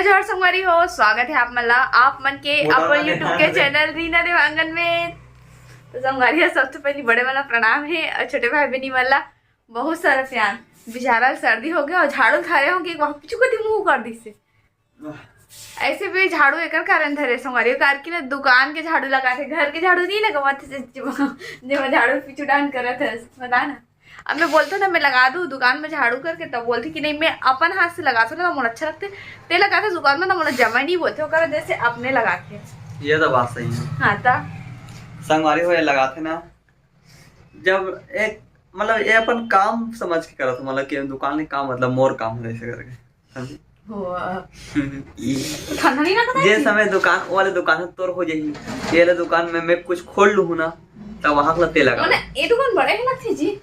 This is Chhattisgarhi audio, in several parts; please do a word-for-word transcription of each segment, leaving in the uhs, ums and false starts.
जोहार संगवारी हो, स्वागत है आप मन ला, आप मन के अपन YouTube के चैनल रीना देवांगन में। तो संगवारी हो, सबसे पहले बड़े वाला प्रणाम है और छोटे भाई बहनी मन ला बहुत सारा प्यार। बेचारा सर्दी हो गया और झाड़ू धरे हो कि वहाँ पिछू कति मुंह कर दिसे। ऐसे भी झाड़ू एकर कारण धरे संगवारी हो, कार की ना दुकान के झाड़ू लगाथे, घर के झाड़ू नहीं लगावत हे, जेमा झाड़ू पिछू डान करत है, बता ना। अब मैं बोलते ना, मैं लगा दूँ दुकान में झाड़ू करके, तब बोलते कि नहीं, मैं अपन हाथ से लगाते ना, मोला अच्छा लगते। ते लगाते दुकान में ना, मोला जमा नहीं बोलते, ओकर वजह से अपने लगाते। ये तो बात सही है। हाँ, ता संगवारी हो, ये लगाते ना, जब एक, मतलब, ये अपन काम समझ के करत हो, मतलब कि दुकान के काम, मतलब, मोर काम है ऐसे करके, समझे? हो, ठंडा नहीं लगता जे है? समय दुकान, वो वाले दुकान है तोर हो जाही, ये वाले दुकान में मैं कुछ खोल लूँ ना, तब वहाँ का तेल लगा। मने, ये दुकान बड़े ही लगती जी।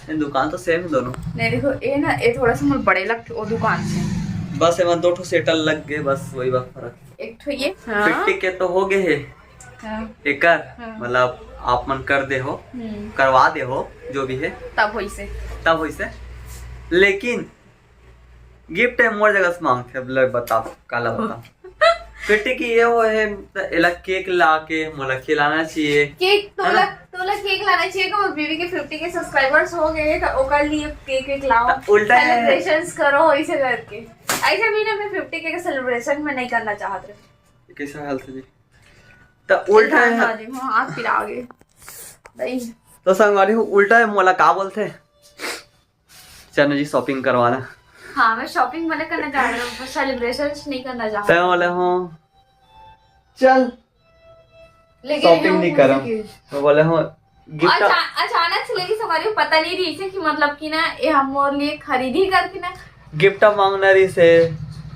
ये दुकान तो सेम है दोनों। नहीं, देखो, ये ना, ये थोड़ा सा मोर बड़े लगते वो दुकान से। बस एमा दो ठो सेटल लग गए, बस वही बात फर्क है। एक ठो ये, हाँ। फिफ्टी के तो हो गए है हाँ। एकर, हाँ। मतलब, आप मन कर दे हो, हम्म। करवा दे हो, जो भी है। तब होइसे। तब होइसे। लेकिन गिफ्ट है मोर जगह से मांगथे, अब ले बताओ, काला बताओ। फिफ्टी की ये वो है, त एला केक ला के मोला खिलाना चाहिए, केक है तोला, ना? तोला केक लाना चाहिए कि मोर बीवी के फिफ्टी के सब्सक्राइबर्स हो गए, तो ओकर लिए केक वेक लाओ, त उल्टा है। सेलिब्रेशंस करो, ऐसे करके। ऐसे भी ना, मैं फिफ्टी के सेलिब्रेशन में नहीं करना चाहत रहे। कैसा हाल था जी? त उल्टा है। हाँ, आप पिला गए। नहीं। तो संगवारी हो, उल्टा है, मोला का बोलथे? चलो जी, शॉपिंग करवाना। हाँ, मैं शॉपिंग वाले करने जा रहा हूँ, सेलिब्रेशन नहीं करना जा रहा। तय वाले हो, चल, लेकिन शॉपिंग नहीं करम। तो बोले हो, गिफ्ट अचा-, अचानक से लेके संगवारी हो पता नहीं रहिसे कि, मतलब कि ना, ये हम मोर लिए खरीदी करके ना। गिफ्ट मांगना रहिसे,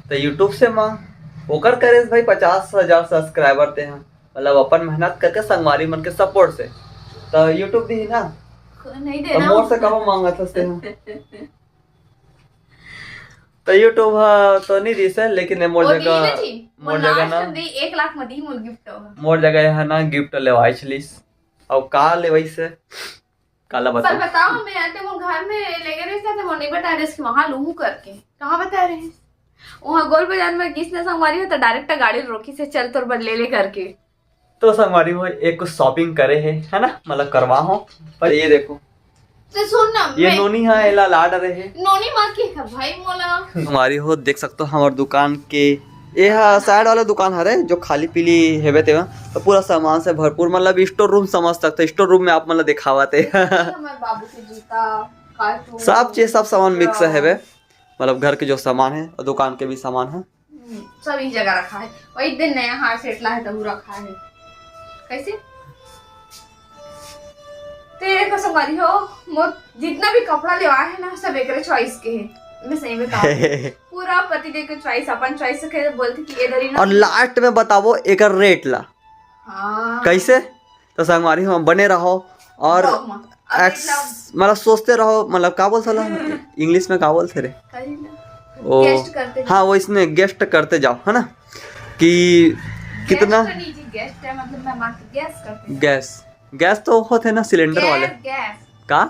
तो YouTube से मांग। ओकर करे भाई, पचास हजार सब्सक्राइबर ते हैं, मतलब, अपन मेहनत करके संगवारी मन के सपोर्ट से, तो YouTube भी है ना। नहीं तो देना। मोर से कहो मांगत हस ते हैं। तो YouTube हा तो नहीं दिस है, लेकिन ये मोर जगह, मोर जगह ना, एक लाख में दी मोर गिफ्ट। मोर जगह है ना, गिफ्ट लेवाई छलिस। और का लेवाई से, काला बता। पर बताओ, मैं आते मोर घर में लेके रहे थे, वो नहीं बता रहे कि वहाँ लूहू करके। कहाँ बता रहे हैं? वहाँ गोल बाजार में किसने संगवारी हो, तो डायरेक्ट गाड़ी रोकी से, "चल, तोर बर ले ले," करके। तो संगवारी हो, एक कुछ शॉपिंग करे है, है ना, मतलब करवा हो। पर ये देखो, तो सुन ना, ये मैं नोनी हा, एला ला डरे है। नोनी माँ के है भाई मोला। संगवारी हो, देख सकते हो हमार दुकान के, ये हा साइड वाला दुकान हरे, जो खाली पीली हेबे तेवा, तो पूरा सामान से भरपूर, मतलब स्टोर रूम समझ सकते हो, स्टोर रूम में आप मतलब दिखावत है। हमारे बाबू के जूता, कार्टून, सब चीज, सब सामान मिक्स पूरा। हेबे, मतलब घर के जो सामान है और दुकान के भी सामान है। हम्म, सब एक जगह रखा है। और एक दिन नया हार सेट ला है, तहू रखा है। कैसे? तेरे को संगवारी हो, मोर जितना भी कपड़ा लेवा है ना, सब एकरे चॉइस के है। मैं सही में कहूँ, पूरा पतिदेव के चॉइस, अपन चॉइस से खेल बोलते कि इधर ही ना। और लास्ट में बताओ एकर रेट ला। हाँ। कैसे? तो संगवारी हो, बने रहो और vlog में। अब एक्स-, मतलब सोचते रहो, मतलब का बोलते ला? इंग्लिश में का बोलते रे? कही ना। ओ, गेस्ट करते हाँ, वो इसमें गेस्ट करते जाओ, है ना, कि कितना गेस्ट तो नहीं जी, गेस्ट है, मतलब मैं माँ की गैस करते हैं। गैस, गैस तो होते ना सिलेंडर वाले। Gas, gas. का?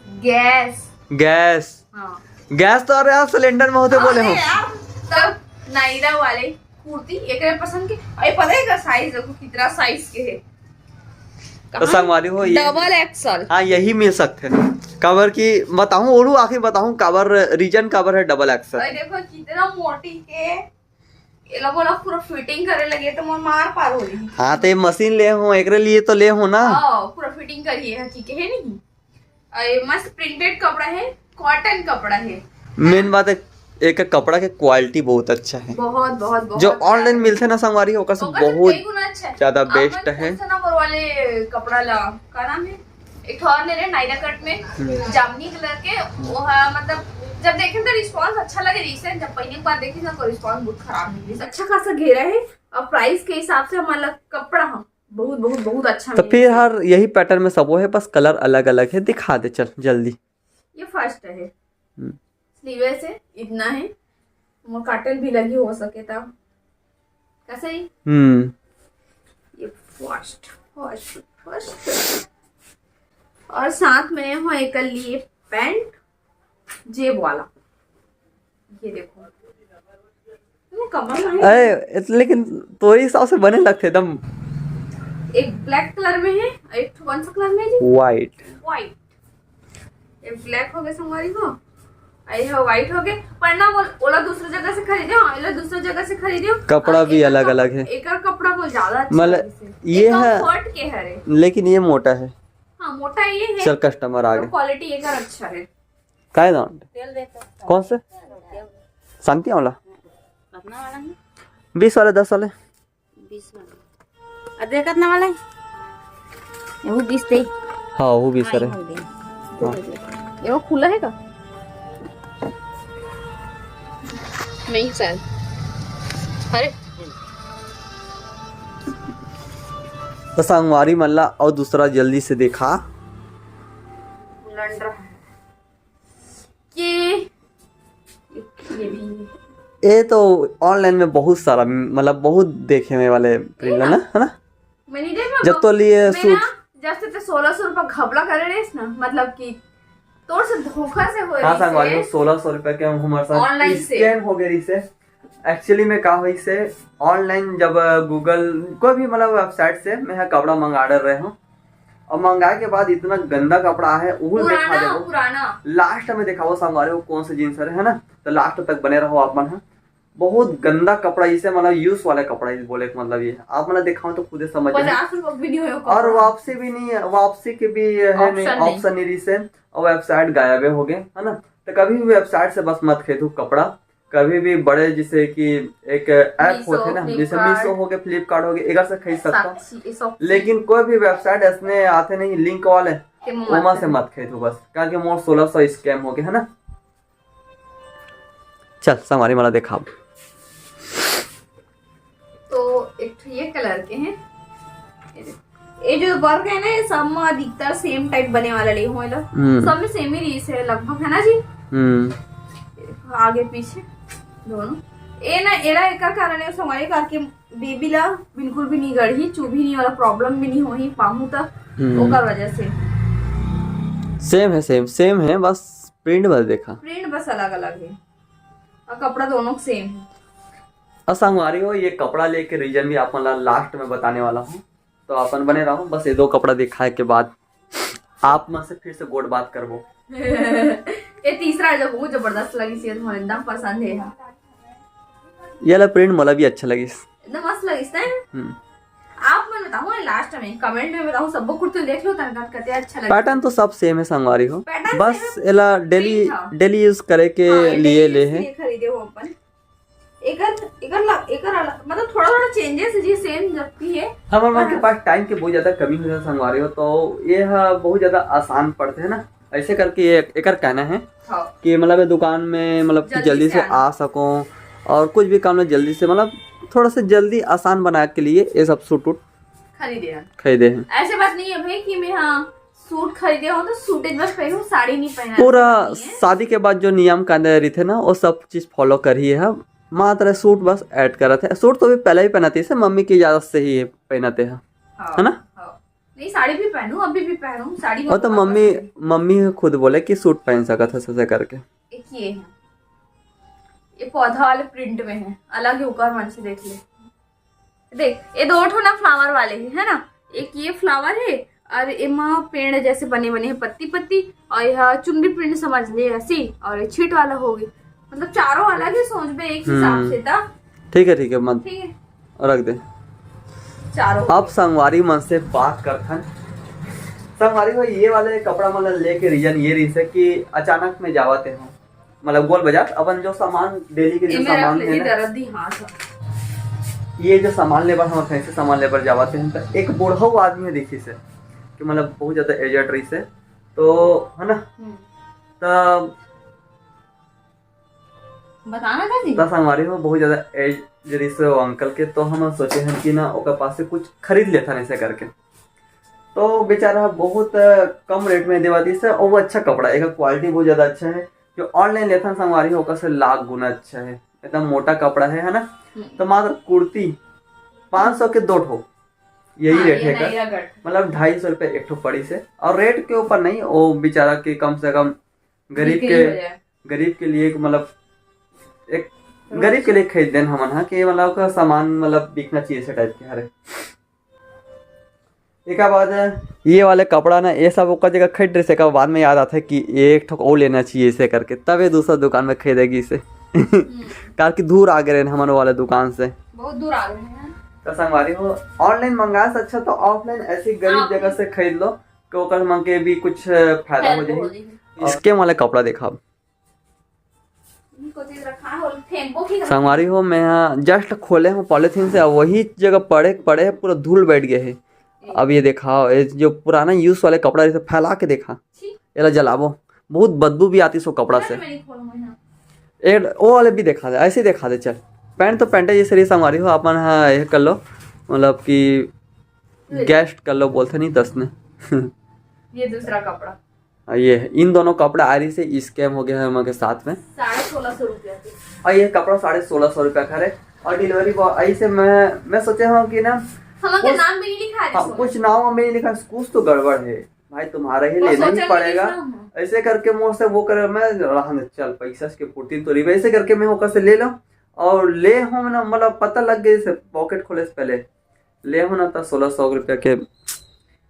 गैस। गैस। हाँ। गैस तो, अरे यार, सिलेंडर में होते बोले हो। अरे यार, तब नायरा वाले कुर्ती एकरे पसंद के। अरे पता है का साइज देखो, कितना साइज के है। तो संगवारी हो, ये डबल एक्सएल। हाँ, यही मिल सकते हैं। काबर की बताऊं, ओरू आखिर बताऊं काबर, रीजन काबर है डबल एक्सएल। अरे देखो कितना मोटी के, एला मोला पूरा फिटिंग करे लगे तो मोर मार पार हो रही। हाँ, तो ये मशीन ले हो, एकरे लिए तो ले हो ना। हाँ, पूरा फिटिंग करिए है, ठीक है नहीं? अरे मस्त प्रिंटेड कपड़ा है, कॉटन कपड़ा है। मेन बात है, एक कपड़ा के क्वालिटी बहुत अच्छा है। बहुत, बहुत, बहुत जो अच्छा ऑनलाइन है। मिलते ना संगवारी, ओकर से ओकर से बहुत कई गुना अच्छा है। ज्यादा अपन बेस्ट है। खुद से ना मोर वाले कपड़ा ला, का नाम है, एक ठो और ले रहे नायरा कट में, हम्म। जामनी कलर के, वो है, मतलब जब देखे तो रिस्पांस अच्छा लगे, रिसेंट जब पहली बार देखी ना, तो रिस्पांस बहुत खराब निकली। अच्छा खासा घेरा है और प्राइस के हिसाब से, मतलब कपड़ा हम बहुत, बहुत, बहुत अच्छा तो मिली फिर से। हर यही पैटर्न में सबो है, बस कलर अलग अलग है। दिखा दे चल जल्दी। ये फर्स्ट है, हम्म। स्लीवलेस है, इतना है, मोर काटल भी लगी हो सके था, कैसे ही। हम्म। ये फर्स्ट, फर्स्ट, फर्स्ट। और साथ में हो एक लिए पैंट, जेब वाला, ये देखो, कमर में। अरे, लेकिन तोरी हिसाब से बने लगथे एकदम। एक ब्लैक कलर में है, एक ठो कौन सा कलर में है जी? व्हाइट। व्हाइट। ये ब्लैक हो गए संगवारी हो, ये व्हाइट हो गए। पर ना बोल, ओला दूसरा जगह से खरीदे हो, एला दूसरा जगह से खरीदे हो। कपड़ा भी अलग-अलग है। एकर कपड़ा बोल ज्यादा अच्छा मतलब, ये है कम्फर्ट के हरे। लेकिन ये मोटा है। हाँ, मोटा ये है। चल, कस्टमर आ गए। क्वालिटी एकर अच्छा है। काय दाम? तेल देखो। कौन से? शांति वाला? कितना वाला है? बीस वाले, दस वाले। बीस वाला। अरे, कितना वाला है? ये वो बीस दे। हाँ, वो बीस हाँ, वाला। ये हो गया। ये वो खुला है का? नहीं शायद। अरे। तो संगवारी मन ला और दूसरा जल्दी से देखा। उलंड रहा है। ये, ये भी। ये तो ऑनलाइन में बहुत सारा, मतलब, बहुत देखे हुए वाले प्रिंट ये ना, ना? है ना? मैं नहीं देख जब तो लिए मैं सूट ना, जैसे तो सोलह सौ रुपया घबला करे रहिस ना, मतलब कि तोर से धोखा से हो हाँ, रहिस संगवारी हो, है। सोलह सौ रुपया के हमारे साथ ऑनलाइन से। स्कैम हो गए रहिस है। एक्चुअली में का होइस है, ऑनलाइन जब गूगल कोई भी, मतलब, वेबसाइट से मैं कपड़ा मंगा रहे हूँ, और मंगाए के बाद इतना गंदा कपड़ा है, उहू पुराना, देखा देबो। पुराना। लास्ट में दिखाओ संगवारी हो कौन से जींस है, है ना? तो लास्ट तक बने रहो आप मन ह। बहुत गंदा कपड़ा, इसे मतलब यूज वाला कपड़ा, इसे बोले के मतलब ये है। आप मतलब दिखाओ तो खुदे समझ जाओ। पचास रुपये भी नहीं होय और कपड़ा। वापसी भी नहीं है, वापसी के भी है नहीं, ऑप्शन नहीं। ऑप्शन नहीं रहिस है, और वेबसाइट गायबे हो गए, है ना? तो कभी भी वेबसाइट से बस मत खरीदो कपड़ा, कभी भी बड़े, जैसे कि एक ऐप Meesho, होते ना, जैसे Flipkart, मीशो हो गए, फ्लिपकार्ट हो गए, एकर से खरीद सकता। Shopsy, Shopsy। लेकिन कोई भी वेबसाइट ऐसने आते नहीं लिंक वाले, के मत ओमा से करो। मत खरीदो बस, काहे कि मोर सोलह सौ स्कैम हो गए, है ना? चल, संगवारी मन ला देखाब। तो एक ठो ये कलर के हैं, ये देखो। ये जो वर्क है ना, ये सब में अधिकतर सेम टाइप बने वाला ले हो, ये लो। हम्म। सब में सेम ही रहिस है लगभग, है ना जी? हम्म। आगे पीछे दोनों। ये ना, एला एकर कारण है, संगवारी, करके बेबी ला बिल्कुल भी नहीं गड़ही, चुभी नहीं वाला प्रॉब्लम भी नहीं होही, पाहू तक, हम्म। ओकर वजह से। सेम है, सेम, सेम है, बस प्रिंट बस देखा। प्रिंट बस अलग-अलग है और कपड़ा दोनों सेम है। और संगवारी हो, ये कपड़ा लेके रीजन भी आप मन ला लास्ट में बताने वाला हूँ, तो अपन बने रहो। बस ये दो कपड़ा दिखाए के बाद आप मन से फिर से गोठ बात करबो। ये तीसरा है जो बहुत जबरदस्त लगिस, ये तो मोला एकदम पसंद है। ये ला प्रिंट मोला भी अच्छा लगिस। एकदम मस्त लगिस ना? हम्म। आप मन बताओ ना, लास्ट में कमेंट में बताओ, सबको कुर्ती देख लो, तन कते अच्छा लगे। पैटर्न तो सब सेम है संगवारी हो, पैटर्न बस सेम है। एला डेली, प्रिंट हाँ। डेली यूज करे के हाँ, ये लिए डेली ले यूज है। के लिए खरीदे हो अपन। एकर, एकर ला, एकर अला-, मतलब थोड़ा थोड़ा चेंजेस है जी, सेम जबकि है। हमर मन के हाँ। पास टाइम के बहुत ज्यादा कमी हो जाता संगवारी हो, तो ये हा बहुत ज्यादा आसान पड़ते है ना, ऐसे करके ये एकर कहना है हाँ। कि मतलब ये दुकान में मतलब कि जल्दी जल्दी से से आना। आ सको और कुछ भी काम में जल्दी से, मतलब थोड़ा सा जल्दी आसान बनाए के लिए ये सब सूट उट खरीदे हैं। खरीदे हैं। ऐसे बात नहीं है भाई कि मैं हाँ सूट खरीदे हो तो सूट एक बार पहनूं, साड़ी नहीं पहना, पूरा ऐसा नहीं है। शादी के बाद जो नियम कायदे रहिथे ना, वो सब चीज फॉलो करही है। मात्र सूट बस ऐड करत है। सूट तो भी पहले ही पहनत है, मम्मी की इजाजत से ही पहनत है, हाँ, है ना? हाँ। नहीं, साड़ी भी पहनूं, अभी भी पहनूं, साड़ी वो तो मम्मी, मम्मी खुद बोले कि सूट पहन सकत है, ऐसे करके। एक ये है, ये पौधा वाले प्रिंट में है, अलग ही ऊपर मन से देख ले। देख, ये दो ठो ना फ्लावर वाले ही है ना, एक ये फ्लावर है और एमा पेड़ जैसे बने बने हैं, पत्ती पत्ती, और यह चुनरी प्रिंट समझ ले ऐसी, और ये छीट वाला हो गई। मतलब चारों अलग ही सोच बे एक हिसाब हम्म। से था। ठीक है, ठीक है, मत ठीक है। रख दे। चारों अब संगवारी मन से बात करथन। संगवारी हो, ये वाले कपड़ा मन लेके रीजन ये रही है कि अचानक में जावत हो, मतलब गोल बाजार, अपन जो सामान डेली के जो एमे सामान रख ले, है ना, दर्द दी हाथ ह। ये जो सामान लेबर, हम कहीं से सामान लेबर जावत हैं, तो एक बुढ़ऊ आदमी देखी से कि मतलब बहुत ज्यादा एजेड रही से, तो है ना, हम्म। तब बताना था जी। त संगवारी हो, बहुत ज्यादा एज रही से वो अंकल के, तो हम सोचे हैं कि ना ओकर पास से कुछ खरीद लेता ऐसे करके। तो बेचारा बहुत कम रेट में देवा दी से, और वो अच्छा कपड़ा, एक क्वालिटी बहुत ज्यादा अच्छा है। जो ऑनलाइन लेथन संगवारी हो, ओकर से लाख गुना अच्छा है, एकदम मोटा कपड़ा है, है ना? हम्म। तो मात्र कुर्ती पाँच सौ के दो ठो, यही हाँ, रेट ये है नहीं का? रगड़। मतलब ढाई सौ रुपये एक ठो पड़ी से, और रेट के ऊपर नहीं, वो बेचारा के कम से कम गरीब बिक्री के, हो जाए। गरीब के लिए एक, मतलब एक गरीब के लिए खरीद देन हमन ह कि मतलब ओकर सामान मतलब बिकना चाहिए, ऐसे टाइप के हरे। एकर बाद ये वाले कपड़ा ना, ये सब ओकर जगह खरीद रहिस, एकर बाद में याद आथे कि एक ठोक और लेना चाहिए, ऐसे करके तब ये दूसरा दुकान में खरीदेगी इसे। काबर कि दूर आ गए रहे हमन वाले दुकान से। बहुत दूर आ गए हैं। तो संगवारी हो, ऑनलाइन मंगाए से अच्छा तो ऑफलाइन ऐसी गरीब हाँ। जगह से खरीद लो, कि ओकर मन के भी कुछ फायदा हो फायदा हो जाए। जाए। स्कैम वाला कपड़ा देखा, इनको चीज रखा हो, फेंको की संगवारी हो, मैं जस्ट खोले हूँ पॉलीथीन से, अब वही जगह पड़े पड़े पूरा धूल बैठ गए है। अब ये देखा, ये जो पुराना यूज वाले कपड़ा जैसे फैला के देखा, छी। एला जलाबो, बहुत बदबू भी आती सो कपड़ा से। मैं नहीं खोलूंगा ना। ए, वो वाले भी देखा दे, ऐसे ही देखा दे। चल, पैंट तो पैंट है, ये सरी संगवारी हो, अपन हाँ ये कर लो, मतलब कि गेस्ट कर लो, बोलते नहीं दस ने। ये दूसरा कपड़ा। आ, ये है, इन दोनों कपड़ा आ रही से स्कैम हो गया है हमन के साथ में। साढ़े सोलह सौ रुपया के। और ये कपड़ा साढ़े सोलह सौ रुपया का है। और डिलीवरी बॉय ऐसे मैं मैं सोचे हूँ कि ना हमन के कुछ नाम भी नहीं लिखा है हाँ, इसमें। कुछ नाम वाम भी नहीं लिखा है, कुछ तो गड़बड़ है भाई, तुम्हारा ही वो लेना ही सोचा नहीं पड़ेगा। था हम। ऐसे करके मोर से वो कर, मैं रहन दे, चल पैसा के पूर्ति तो रही, ऐसे करके मैं ओकर से ले लो। और ले हूँ ना, मतलब पता लग गया, जैसे पॉकेट खोले से पहले ले हूँ ना, तो सोलह सौ रुपया के।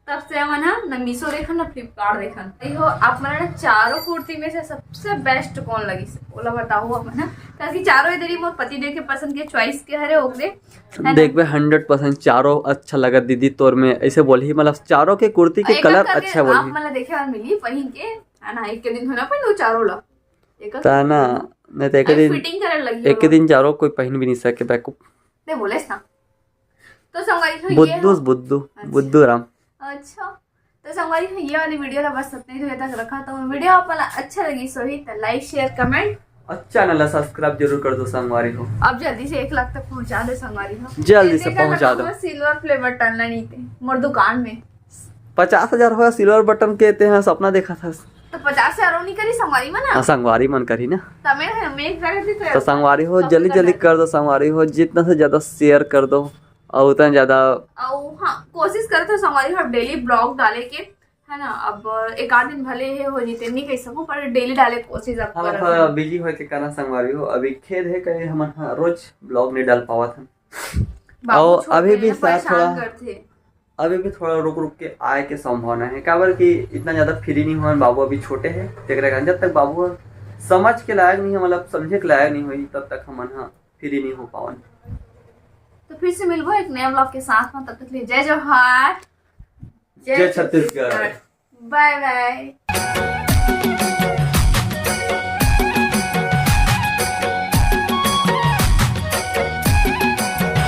तब से हमन ह न मीशो देखन, न फ्लिपकार्ट देखन। भाई हो, आप मन ला चारों कुर्ती में से सबसे बेस्ट कौन लगिस, ओला बताओ आप मन ह। काबर कि चारों ए दरी मोर पति देव के पसंद के, चॉइस के हरे ओकरे, है ना? देखबे, हंड्रेड परसेंट चारों अच्छा लगत दीदी तोर में, ऐसे बोलही, मतलब चारों के कुर्ती के एक कलर एक करके अच्छा आप बोलही। मन ला देखे बर मिलही पहिन के, है ना? एक के दिन होना पहिन वो चारों ला। एक ता ना, नहीं तो एक अरे दिन, फिटिंग करे लगी एक होगा। दिन चारों कोई पहिन भी नहीं सके बैकअप। नहीं बोले ना। तो संगवारी हो, ये बुद्धू, हो। बुद्धू, अच्छा। बुद्धू राम। अच्छा, तो संगवारी हो, ये वाली वीडियो ला बस इतने दूर तक रखा। तो वीडियो आप वाला अच्छा लगी सो ही तो लाइक, शेयर, कमेंट। और चैनल ला सब्सक्राइब जरूर कर दो संगवारी हो। अब जल्दी से एक लाख तक पहुंचा दो संगवारी हो। जल्दी से पहुंचा दो। सिल्वर प्ले बटन ला नीचे मोर दुकान में। पचास हजार होया सिल्वर बटन के ते हैं सपना देखा था। तो पचास हजार और नहीं करी संगवारी मन? हाँ, संगवारी मन करी ना। तमे हम एक जगह थी तो तो संगवारी हो, जल्दी जल्दी कर दो संगवारी हो, जितना से ज्यादा शेयर कर दो और उतना ज्यादा। और हाँ, कोशिश करत हो संगवारी हो डेली ब्लॉग डाले के, है ना? अब एक आध दिन भले हे हो जीते नहीं कह सकूं, पर डेली डाले कोशिश अब हम करत थोड़ा हूँ। बिजी होए के कारण संगवारी हो, अभी खेद है कहे हमन ह रोज ब्लॉग नहीं डाल पावत हन। बाबू और छोटे अभी भी हैं, साथ परेशान थोड़ा करथे। अभी भी थोड़ा रुक रुक के आए के संभावना है, काबर कि इतना ज्यादा फ्री नहीं हुआ, बाबू अभी छोटे हैं, तेकरे कारण जब तक बाबू समझ के लायक नहीं है, मतलब समझे के लायक नहीं होई, तब तक हमन ह फ्री नहीं हो पावन। तो फिर से मिलबो एक नया ब्लॉग के साथ में, तब तक के लिए जय जोहार, जय छत्तीसगढ़। बाय बाय।